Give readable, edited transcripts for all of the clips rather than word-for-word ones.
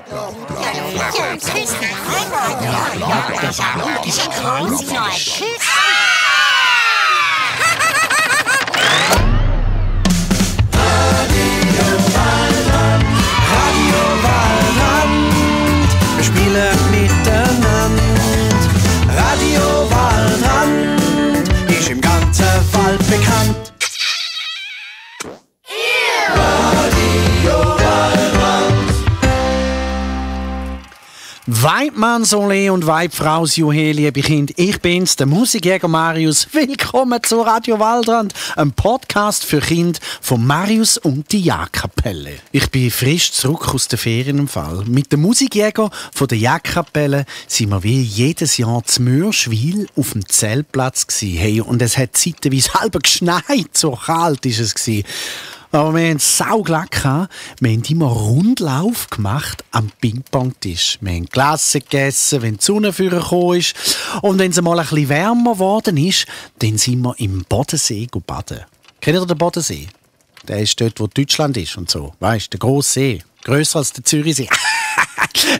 Wir spielen miteinander. Radio Waldrand ist im ganzen Wald bekannt. Weibmann Solé und Weibfrau Juhe, liebe Kinder, ich bin's, der Musikjäger Marius. Willkommen zu Radio Waldrand, einem Podcast für Kinder von Marius und die Jagdkapelle. Ich bin frisch zurück aus der Ferien im Fall. Mit dem Musikjäger von der Jagdkapelle sind wir wie jedes Jahr zu Mürschwil auf dem Zeltplatz gsi. Hey, und es hat zeitweise halb geschneit, so kalt ist es gsi. Aber wir haben es sauglatt gehabt. Wir haben immer Rundlauf gemacht am Ping-Pong-Tisch. Wir haben Glasse gegessen, wenn die Sonne vorgekommen ist. Und wenn es mal ein bisschen wärmer geworden ist, dann sind wir im Bodensee baden. Kennt ihr den Bodensee? Der ist dort, wo Deutschland ist und so. Weißt du, der grosse See. Grösser als der Zürichsee.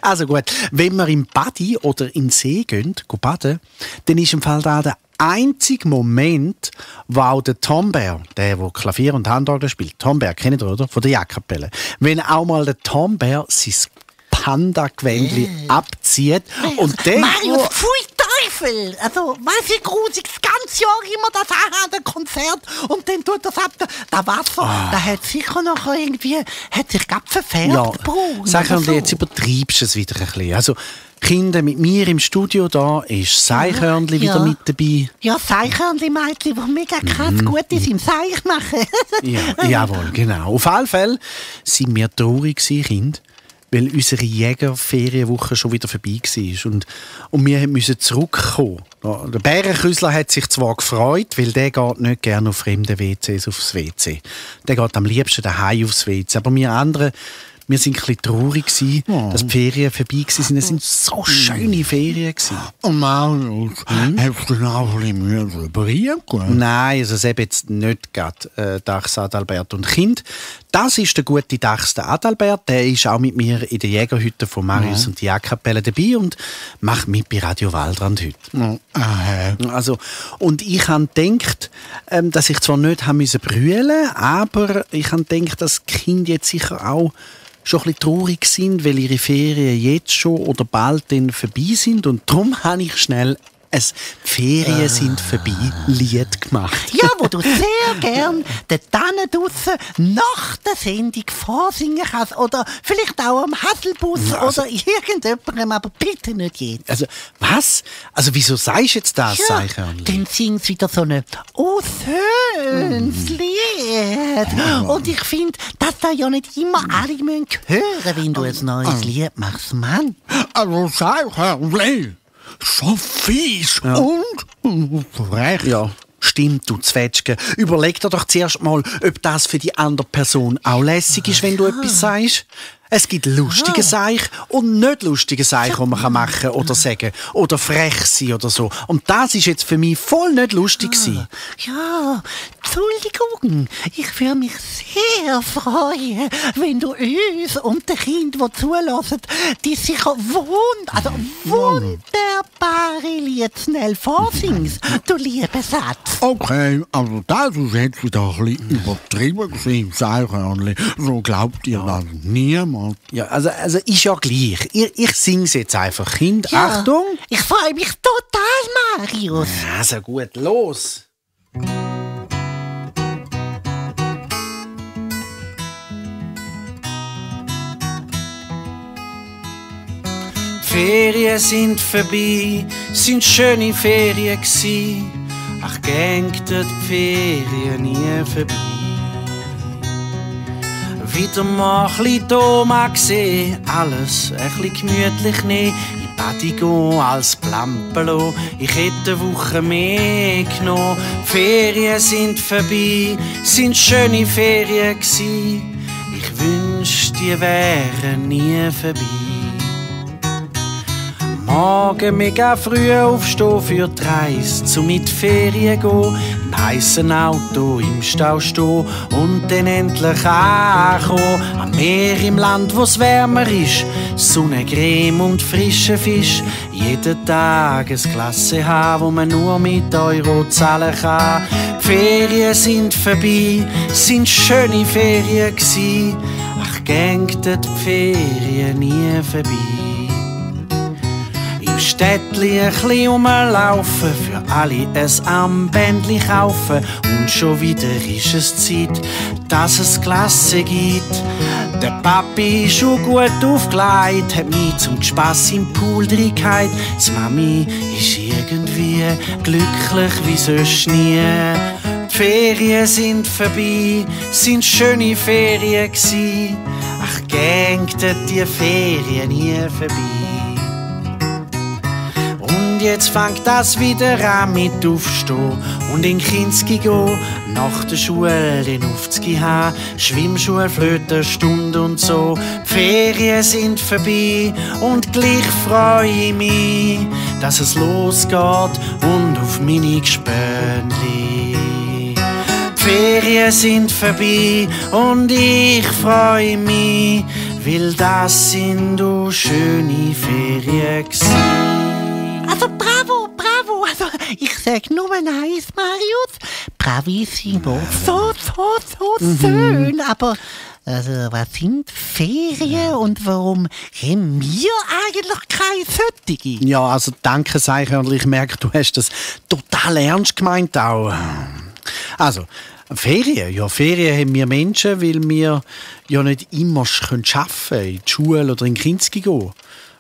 Also gut, wenn wir im Badi oder in den See gehen, baden, dann ist im Fall da der einzige Moment, wo auch der Tomber, der Klavier und Handorgel spielt, Tomber, kennt ihr, oder? Von der Jagdkapelle. Wenn auch mal der Tomber sein Panda-Gewändchen abzieht und der... Marius, pfui Teufel! Also, weiss ich, grusig, das ganze Jahr immer das an dem Konzert und dann tut das ab, das Wasser, da hat sicher noch irgendwie, hat sich gerade verfärbt, ja, braun. sag oder mal, jetzt übertreibst du es wieder ein bisschen. Also, Kinder, mit mir im Studio da ist Seichhörnli wieder mit dabei. Ja, Seichhörnli-Mädchen, die mega krass gut ist im Seich machen. Ja, jawohl, genau. Auf alle Fälle sind wir traurig gewesen, Kinder, weil unsere Jägerferienwoche schon wieder vorbei war. Und wir mussten zurückkommen. Der Bärenküsler hat sich zwar gefreut, weil der geht nicht gerne auf fremden WCs aufs WC. Der geht am liebsten daheim aufs WC. Aber wir anderen, wir waren ein bisschen traurig, dass die Ferien vorbei waren. Es waren so schöne Ferien. Und Marius, hast du noch ein bisschen Mühe reparieren können? Nein, also es eben jetzt nicht gerade Dachs Adalbert und Kind. Das ist der gute Dachs, der Adalbert. Der ist auch mit mir in der Jägerhütte von Marius und die Jagdkapelle dabei und macht mit bei Radio Waldrand heute. Also, und ich habe gedacht, dass ich zwar nicht haben müssen brüllen, aber ich habe gedacht, dass die Kinder jetzt sicher auch schon ein bisschen traurig sind, weil ihre Ferien jetzt schon oder bald dann vorbei sind. Und darum habe ich schnell ein «Ferien sind vorbei» Lied gemacht. Ja, wo du sehr gern dort draussen nach der Sendung vorsingen kannst. Oder vielleicht auch am Hasselbus oder irgendjemandem, aber bitte nicht jeden. Also, was? Also, wieso sagst du jetzt das, Ja, Seichhörnli? dann singst wieder so ein «Oh, schönes Lied». Und ich finde, dass da ja nicht immer alle hören müssen, wenn du ein neues Lied machst, Mann. Also Seichhörnli, so fies und frech. Ja, stimmt, du Zwetschge. Überleg dir doch zuerst mal, ob das für die andere Person auch lässig ist, wenn du etwas sagst. Es gibt lustige Seich und nicht lustige Seich, die man machen kann oder sagen oder frech sein oder so. Und das ist jetzt für mich voll nicht lustig gewesen. Ja, Entschuldigung, ich würde mich sehr freuen, wenn du uns und den Kindern, die zulassen, die sicher wunderbare Lied schnell vorsingst, du lieber Satz. Okay, also das ist jetzt wieder ein bisschen übertrieben gewesen, Seichhörnli. So glaubt ihr das niemand. Ja, also ist ja gleich. Ich sing's jetzt einfach. Kind, Ja, Achtung. ich freue mich total, Marius. Also gut, los. Die Ferien sind vorbei, sind schöne Ferien gsi. Ach, gängt die Ferien nie vorbei. Wieder mal ein bisschen Doma gesehen, alles ein bisschen gemütlich nehmen. In Badi gehen als Plampelo, ich hätte eine Woche mehr genommen. Die Ferien sind vorbei, sind schöne Ferien gsi. Ich wünsch, die wären nie vorbei. Morgen mega früh aufstehen für die Reise, zum mit Ferien gehen. im heißen Auto im Stau stehen und dann endlich ankommen. Am Meer im Land, wo's wärmer ist, Sonnencreme und frische Fisch. Jeden Tag ein Klasse haben, wo man nur mit Euro zahlen kann. Die Ferien sind vorbei, sind schöne Ferien gsi. Ach, gängt die Ferien nie vorbei. Im Städtli ein bisschen rumlaufen, für alle ein Armbändli kaufen. Und schon wieder ist es Zeit, dass es Klasse gibt. Der Papi ist schon gut aufgelegt, hat mich zum Spass im Pool reingehauen. Die Mami ist irgendwie glücklich wie sonst nie. Die Ferien sind vorbei, sind schöne Ferien gsi. Ach, gängten die Ferien nie vorbei. Und jetzt fängt das wieder an mit Aufstehen und in Kinski gehen. Nach der Schule in Ufzgi haben, Schwimmschule, Flötenstunde und so. Die Ferien sind vorbei und gleich freue ich mich, dass es losgeht und auf meine Gespönli. Die Ferien sind vorbei und ich freue mich, weil das sind auch schöne Ferien gsi. Also bravo, bravo. Also ich sag nur eins, Marius. Bravissimo. So schön. Aber also, was sind Ferien und warum haben wir eigentlich keine solche? Ja, also danke, Seichhörnli. Ich merke, du hast das total ernst gemeint auch. Also, Ferien. Ja, Ferien haben wir Menschen, weil wir ja nicht immer arbeiten können, in die Schule oder in Kinski gehen.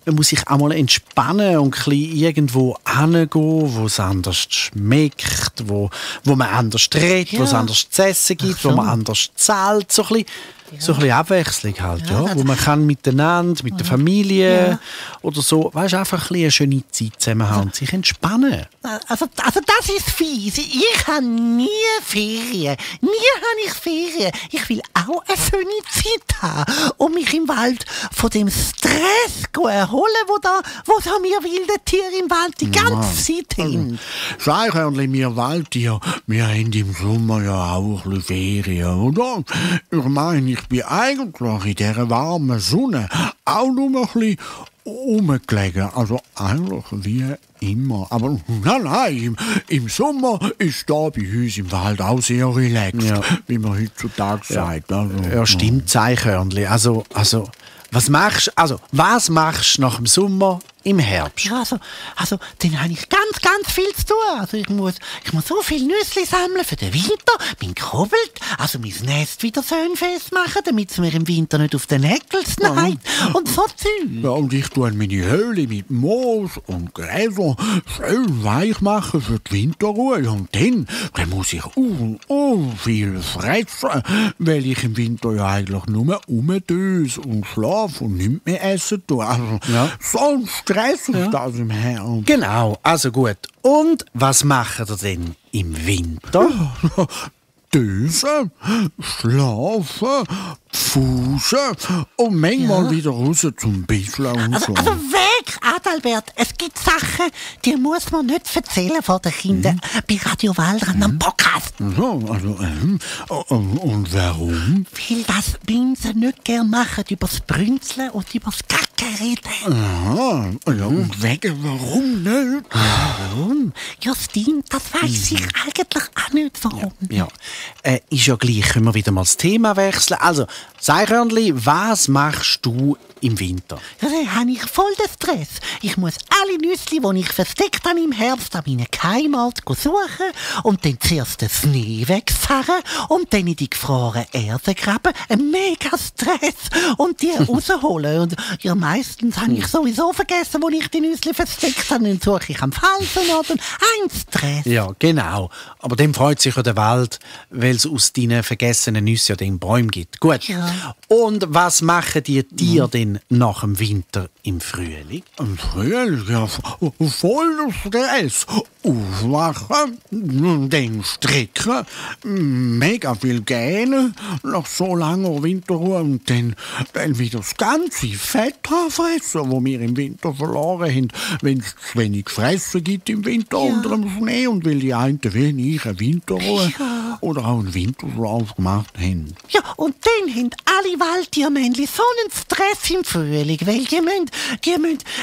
Man muss sich auch mal entspannen und ein bisschen irgendwo hingehen, wo es anders schmeckt, wo man anders redet, wo es anders zu essen gibt, wo man anders zahlt. So ein bisschen Abwechslung halt, ja. Wo man kann miteinander, mit der Familie oder so, weißt, einfach ein bisschen eine schöne Zeit zusammen haben und sich entspannen. Also das ist fies. Ich habe nie Ferien. Ich will auch eine schöne Zeit haben und mich im Wald von dem Stress erholen, wo da wir wilden Tiere im Wald die ganze Zeit haben. Seichhörnli, wir Waldtiere, wir haben im Sommer ja auch ein bisschen Ferien, oder? Ich meine, ich bin eigentlich in dieser warmen Sonne auch nur ein bisschen rumgelegen. Also eigentlich wie immer. Aber nein, im Sommer ist da bei uns im Wald auch sehr relaxed, wie man heutzutage sagt. Also, ja, stimmt, Seichhörnli. Also, was machst du nach dem Sommer im Herbst? Ja, also dann habe ich ganz viel zu tun. Also ich muss so viel Nüsse sammeln für den Winter, mein Kobold, also mein Nest wieder schön festmachen, damit es mir im Winter nicht auf den Nägel schneit und so Zeug. Ja, und ich tue meine Höhle mit Moos und Gräser schön weich machen für die Winterruhe. Und dann muss ich viel fressen, weil ich im Winter ja eigentlich nur rumdöse und schlafe und nichts mehr essen tue. Also sonst Stress ist das im Herbst. Genau, also gut. Und was macht ihr denn im Winter? Dösen, schlafen, pfusen und manchmal wieder raus zum Bisseln und so. Also weg, Adalbert. Es gibt Sachen, die muss man nicht erzählen vor den Kindern bei Radio Waldrand am Podcast. So, also, und warum? Weil das Binsen nicht gern machen, übers Brünzeln und übers Gacken reden. Aha, ja, und wegen warum nicht? Warum? Ja, stimmt, das weiß ich eigentlich auch nicht, warum. Ja. Ist ja gleich, können wir wieder mal das Thema wechseln. Also, Seichhörnli, was machst du im Winter? Ja, dann habe ich voll den Stress. Ich muss alle Nüsse, die ich versteckt habe im Herbst, an meinen Keimort suchen und dann zuerst den Schnee wegfahren und dann in die gefrorene Erde graben. Ein mega Stress. Und die rausholen. Und ja, meistens habe ich sowieso vergessen, wo ich die Nüsse versteckt habe. Dann suche ich am falschen Ort und ein Stress. Ja, genau. Aber dann freut sich ja der Wald, weil es aus deinen vergessenen Nüssen ja den Bäumen gibt. Gut. Ja. Und was machen die Tiere denn nach dem Winter im Frühling? Frühling, ja, voll Stress. Aufwachen, dann stricken, mega viel gähnen, nach so langer Winterruhe und dann wieder das ganze Fett fressen, das wir im Winter verloren haben, wenn es zu wenig Fressen gibt im Winter unter dem Schnee und weil die einen wie ich eine Winterruhe oder auch einen Winterschlaf gemacht haben. Ja, und dann haben alle Waldtiermännchen so einen Stress im Frühling, weil die müssen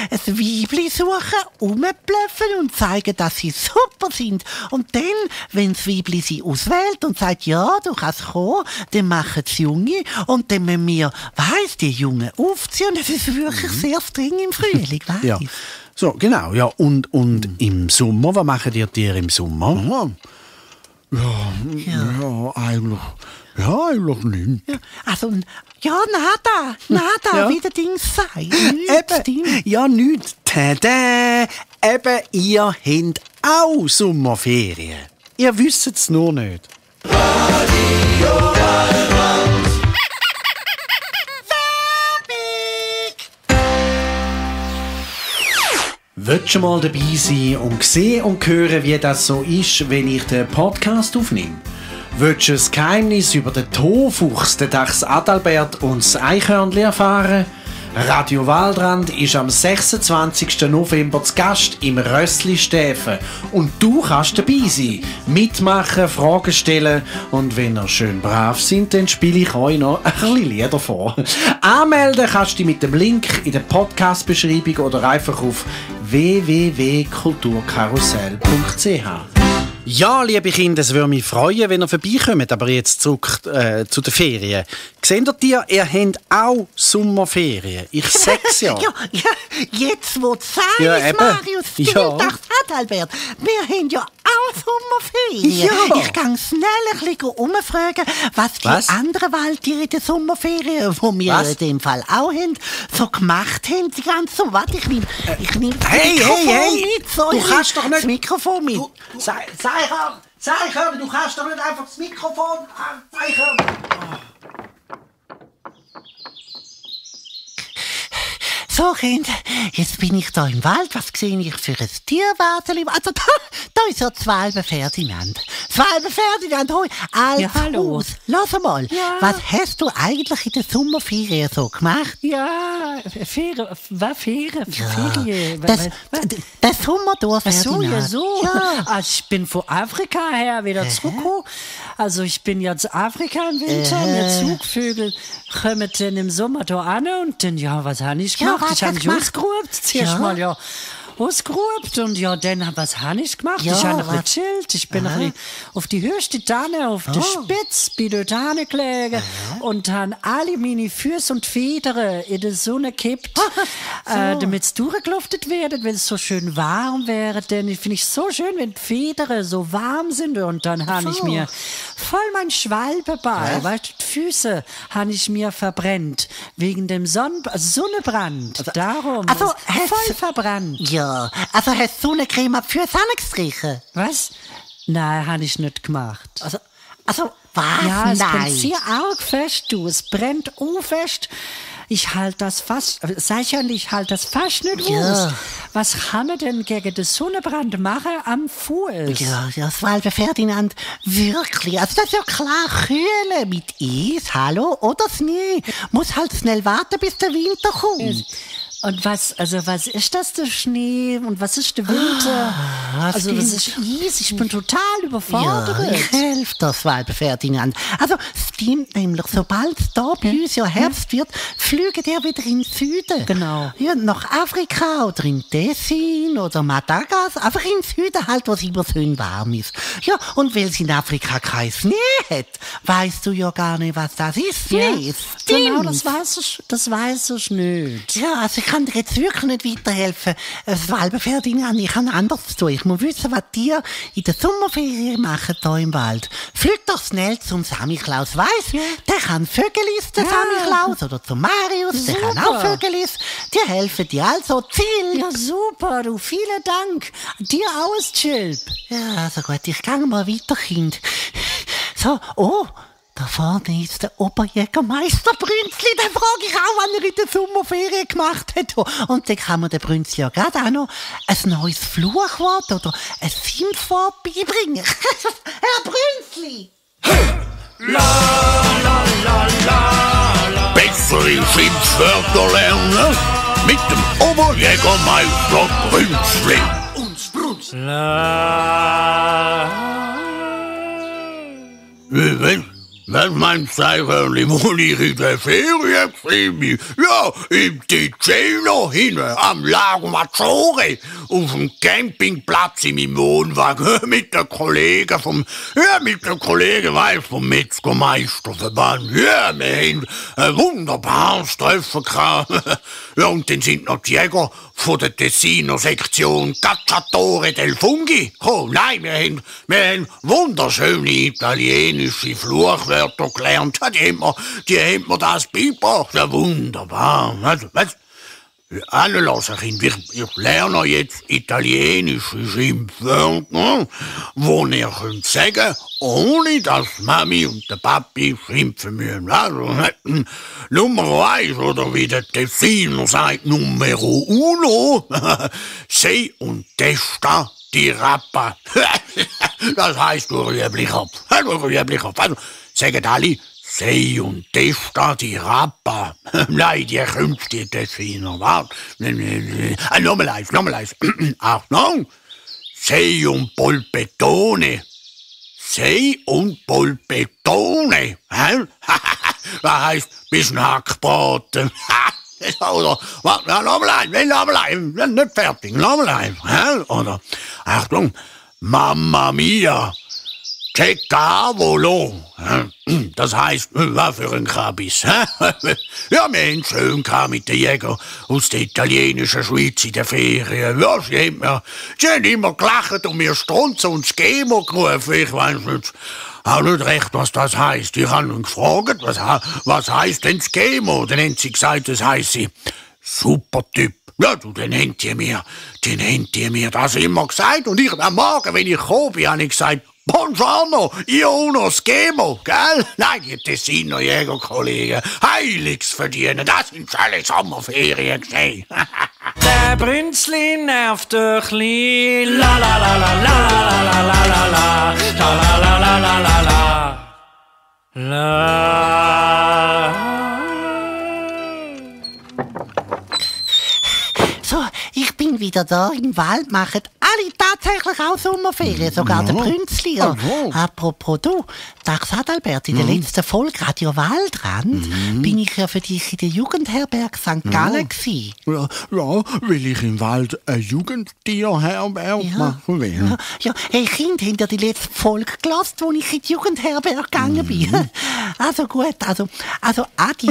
ein Weibli suchen, rumblöffen und zeigen, dass sie super sind. Und dann, wenn das Weibli sie auswählt und sagt, ja, du kannst kommen, dann machen sie Junge und dann müssen wir, die Jungen aufziehen. Das ist wirklich sehr streng im Frühling, weiss. Ja. So, genau, ja. Und im Sommer, was machen die Tiere im Sommer? Ja, eigentlich nicht. Ja, also, ja, nada, wie der Ding sagt. Eben, ja, nichts. Tada! Eben, ihr habt auch Sommerferien. Ihr wisst es nur nicht. Willst du mal dabei sein und sehen und hören, wie das so ist, wenn ich den Podcast aufnehme? Willst du das Geheimnis über den Tofuchs, den Dachs Adalbert und das Eichhörnchen erfahren? Radio Waldrand ist am 26. November zu Gast im Rössli-Stäfen. Und du kannst dabei sein, mitmachen, Fragen stellen. Und wenn ihr schön brav sind, dann spiele ich euch noch ein bisschen Lieder vor. Anmelden kannst du dich mit dem Link in der Podcast-Beschreibung oder einfach auf www.kulturkarussell.ch. Ja, liebe Kinder, es würde mich freuen, wenn ihr vorbeikommt, aber jetzt zurück zu den Ferien. Seht ihr, ihr habt auch Sommerferien. Ich sag's ja. Ja, jetzt wo du sagst, Ja, eben. Marius, du Ja. dachtest, Adalbert, wir haben ja auch Sommerferien. Ja. Ich kann schnell ein bisschen umfragen, was die anderen Waldtiere in den Sommerferien, die wir in dem Fall auch haben, so gemacht haben. Die ganze Sommer. Warte, ich nehme das Mikrofon mit. So, Du kannst doch nicht... Das Mikrofon mit. Zeichern, du kannst doch nicht einfach das Mikrofon zeichern. So, Kinder, jetzt bin ich da im Wald. Was sehe ich für ein Tierwasserli? Also, da ist ja das Walbe Ferdinand. Das Walbe Ferdinand, hoi, Ja, hallo. aus. Lass mal, Ja. was hast du eigentlich in der Sommerferien so gemacht? Ja, Ferien. Der Sommerdorf Ach so, Ferdinand. ja, so. Ja. Also ich bin von Afrika her wieder zurückgekommen. Also ich bin jetzt Afrika im Winter. Wir Zugvögel kommen dann im Sommer da an und dann, ja, was habe ich gemacht? was Ich habe hast mich du gemacht? ausgeruht. Zuerst Ja. mal, ja, ausgeruht und ja, dann, was habe ich gemacht? Ja, ich habe noch was? gechillt. Ich bin noch ein bisschen auf die höchste Tanne, auf die Spitze, bin dort gelegen und habe alle meine Füße und Federn in die Sonne gekippt, damit es durchgeluftet wird, wenn es so schön warm wäre. Denn ich finde es so schön, wenn die Federn so warm sind. Und dann habe ich mir voll mein Schwalbe bei. Weißt du, die Füße habe ich mir verbrennt. Wegen dem Sonnenbrand. Darum. also, ist voll verbrannt. Ja, also hast du Sonnencreme ab für Sonne gestrichen? Was? Nein, habe ich nicht gemacht. Also was? Ja, es Nein. brennt sehr arg fest, du. Es brennt fest. Ich halte das fast, ich halte das fast nicht Ja. aus. Was kann man denn gegen den Sonnenbrand machen am Fuß? Ja, das Walbe Ferdinand, wirklich. Also das ist ja klar, kühlen mit Eis, hallo, oder Schnee. Muss halt schnell warten, bis der Winter kommt. Und was ist das, der Schnee? Und was ist der Winter? Also, was ist Eis? Ich bin total überfordert. Ja, ich helfe das Walbe Ferdinand. Also, es stimmt nämlich, sobald es da bei uns ja Herbst wird, fliegt er wieder in den Süden. Genau. Ja, nach Afrika oder in Tessin oder Madagaskar. Einfach in den Süden halt, wo es immer schön warm ist. Ja, und weil es in Afrika keinen Schnee hat, weißt du ja gar nicht, was das ist. Schnee. Genau, Stimmt. das weiß ich nicht. Ja, also ich kann dir jetzt wirklich nicht weiterhelfen. Das Walbe Ferdinand, ich kann anders zu tun. Ich muss wissen, was die in der Sommerferien machen hier im Wald. Flieg doch schnell zum Samichlaus. Weiss, der kann Vögelis, der Samichlaus, oder zum Marius, der kann auch Vögelis. Die helfen dir also Ziel. Ja, super, du, vielen Dank. Dir aus, Chilp. Ja, also gut, ich gehe mal weiter, Kind. So, Da vorne ist der Oberjägermeister Brünzli. Den frage ich auch, wann er in der Sommerferien gemacht hat. Und dann kann man den Brünzli ja gerade auch noch ein neues Fluchwort oder ein Schimpfwort beibringen. Herr Brünzli! Bessere Schimpfwörter lernen mit dem Oberjägermeister Brünzli. Was meinst du eigentlich, wo ich in der Ferien war? Ja, im Ticino, hinten am Lago Maggiore, auf dem Campingplatz in meinem Wohnwagen, mit den Kollegen vom Metzgermeisterverband. Ja, wir haben ein wunderbares Treffen gehabt. Ja, und dann sind noch die Jäger von der Tessiner Sektion Cacciatore del Funghi. Oh nein, wir haben wunderschöne italienische Fluchwörter gelernt. Die haben mir das beigebracht. Ja, wunderbar. Alle lassen, Kind, ich lerne jetzt italienische Schimpfwörter, wo ihr könnt sagen, ohne dass Mami und der Papi schimpfen müssen. Also, Nummer 1, oder wie der Tessiner sagt, Numero 1, sei und testa die Rappa. Das heisst, du rüblicher. Also, sagen alle, sei und testa die Rappa. Nein, die künftige Tessiner. Warte. Nochmal eins. Achtung. Sei und polpettone. Sei und polpettone. Das heisst, bist ein Hackbraten. Oder, nochmal eins. Nicht fertig. Nochmal eins. Oder, Achtung. Mamma mia. Che cavolo! Das heisst, was für ein Kabis. Ja, wir haben schön mit den Jägern aus der italienischen Schweiz in der Ferien. Ja, sie haben immer gelacht und mir Strunz und Skemo gerufen. Ich weiss nicht, auch nicht recht, was das heisst. Ich habe ihn gefragt, was heisst denn Skemo? Dann haben sie gesagt, das heisse Supertyp. Ja, du, dann habt ihr mir das immer gesagt. Und ich, am Morgen, wenn ich gekommen bin, habe ich gesagt, Buongiorno, io uno schemo, gell? Nein, die Tessiner Jägerkollegen, heiligs verdienen, das sind alle Sommerferien gewesen. Der Brünzli nervt doch li, la la la la la la la la la la la la la la la la la. So, ich bin wieder da im Wald, machen alle tatsächlich auch Sommerferien, sogar der Brünzli. Apropos du, Dax Adalbert, in der letzten Folge Radio Waldrand bin ich ja für dich in der Jugendherberge St. Gallen gewesen. Ja, weil ich im Wald eine Jugendtierherberge machen will. Ja, hey Kind, habt ihr die letzte Folge gehört, wo ich in die Jugendherberge gegangen bin? Also gut, also Adi,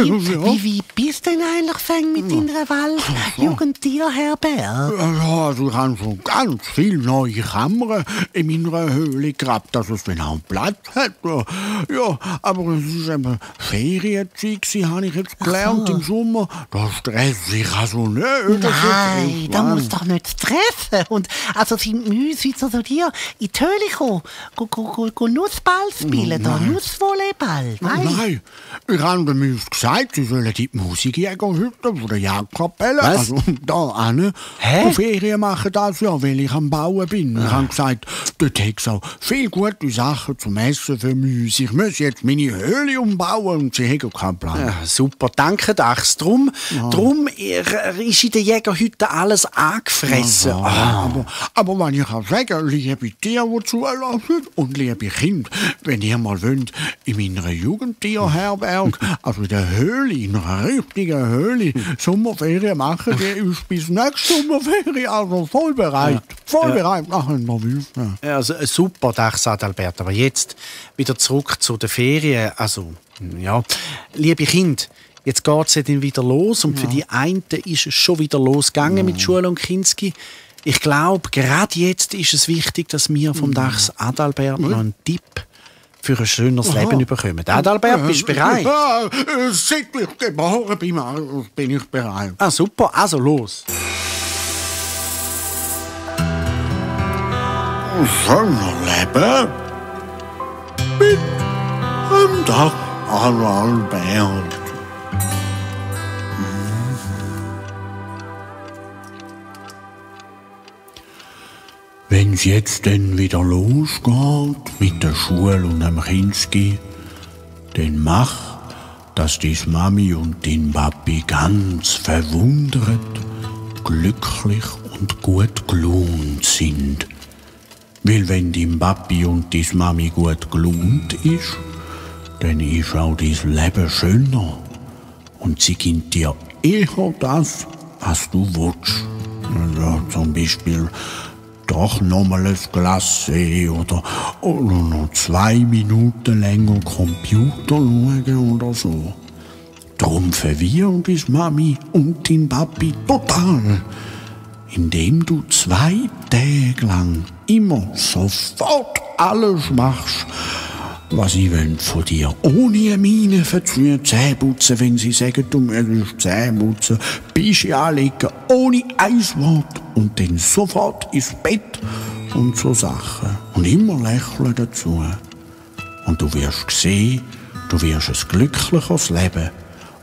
wie bist du denn eigentlich mit deiner Wald-Jugendtierherberge? Ja, also ich habe schon ganz viele neue Kammern in meiner Höhle gehabt, dass es dann auch Platz hat. Ja, aber es ist eben Ferienzeit, habe ich jetzt gelernt im Sommer. Da stresst sich also nicht. Nein, da muss doch nicht stressen. Und also sind Mäuse zu dir in die Höhle gekommen, go Nussball spielen, Nussvolleyball. Nein, ich habe den Mäusen gesagt, sie sollen die Musikjägerhütte von der Jagdkapelle, also da hin, Ferien machen das Jahr, weil ich am Bauen bin. Ich habe gesagt, dort hat es auch viele gute Sachen zum Essen für Mäuse. Ich muss jetzt meine Höhle umbauen und sie haben keinen Plan. Ja, super, danke Dachs. Drum ist in der Jägerhütte alles angefressen. Aber wenn ich auch sagen, liebe Tiere, die zulassen und liebe Kinder, wenn ihr mal wollt, in meiner Jugendtierherberge, also in der Höhle, in einer richtigen Höhle, Sommerferien machen, die ist bis nächste Sommerferien also voll bereit. Voll bereit, nachher noch Wüste. Ja, also, super, Dachs Adalbert. Aber jetzt wieder zurück zu den Ferien. Also, ja, liebe Kinder, jetzt geht es ja dann wieder los. Und für die einen ist es schon wieder losgegangen mit Schule und Kinski. Ich glaube, gerade jetzt ist es wichtig, dass wir vom Dachs Adalbert noch einen Tipp für ein schöneres Leben bekommen. Adalbert, bist du bereit? Ja, seit ich geboren bin ich bereit. Ah, super, also los. Schöner Leben mit Tag, Albert. Wenn's jetzt denn wieder losgeht mit der Schule und dem Kinski, dann mach, dass dies Mami und dein Papi ganz verwundert, glücklich und gut gelaunt sind. Weil wenn dein Papi und dein Mami gut gelaunt ist, dann ist auch dein Leben schöner. Und sie gibt dir eher das, was du willst. Also zum Beispiel doch nochmal ein Glas oder noch 2 Minuten länger Computer schauen oder so. Darum verwirren deine Mami und dein Papi total, indem du 2 Tage lang immer sofort alles machst, was sie wollen von dir. Ohne eine Miene verziehen, Zähne putzen, wenn sie sagen, du musst Zähne putzen, Bischi anlegen, ohne ein Wort. Und dann sofort ins Bett und so Sachen. Und immer lächeln dazu. Und du wirst sehen, du wirst ein glückliches Leben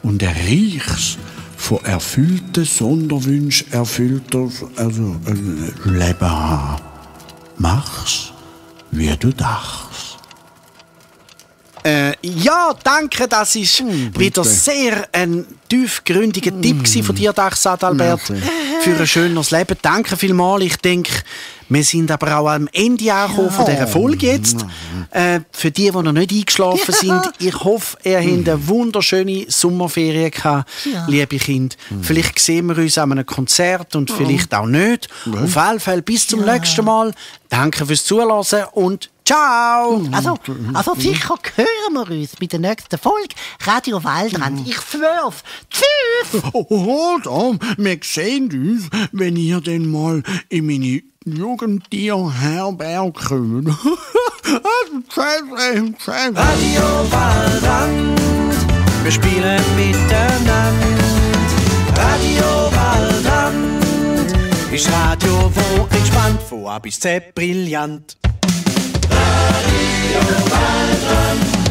und ein reiches, von erfüllten Sonderwünschen erfülltes Leben haben. Mach's, wie du dachst. Ja, danke, das ist wieder sehr ein tiefgründiger Tipp von dir, Adalbert, für ein schönes Leben. Danke vielmals. Ich denke, wir sind aber auch am Ende angekommen von dieser Folge jetzt. Für die noch nicht eingeschlafen sind, ich hoffe, ihr habt eine wunderschöne Sommerferien gehabt, liebe Kinder. Vielleicht sehen wir uns an einem Konzert und vielleicht auch nicht. Auf jeden Fall bis zum nächsten Mal. Danke fürs Zuhören und ciao! Also sicher hören wir uns bei der nächsten Folge Radio Waldrand. Ich schwör's. Tschüss! Wir sehen uns, wenn ihr denn mal in meine Jugendtierherberge kommt. Radio Waldrand, wir spielen miteinander. Radio Waldrand ist Radio, wo entspannt, von A bis Z brillant. Radio Waldrand.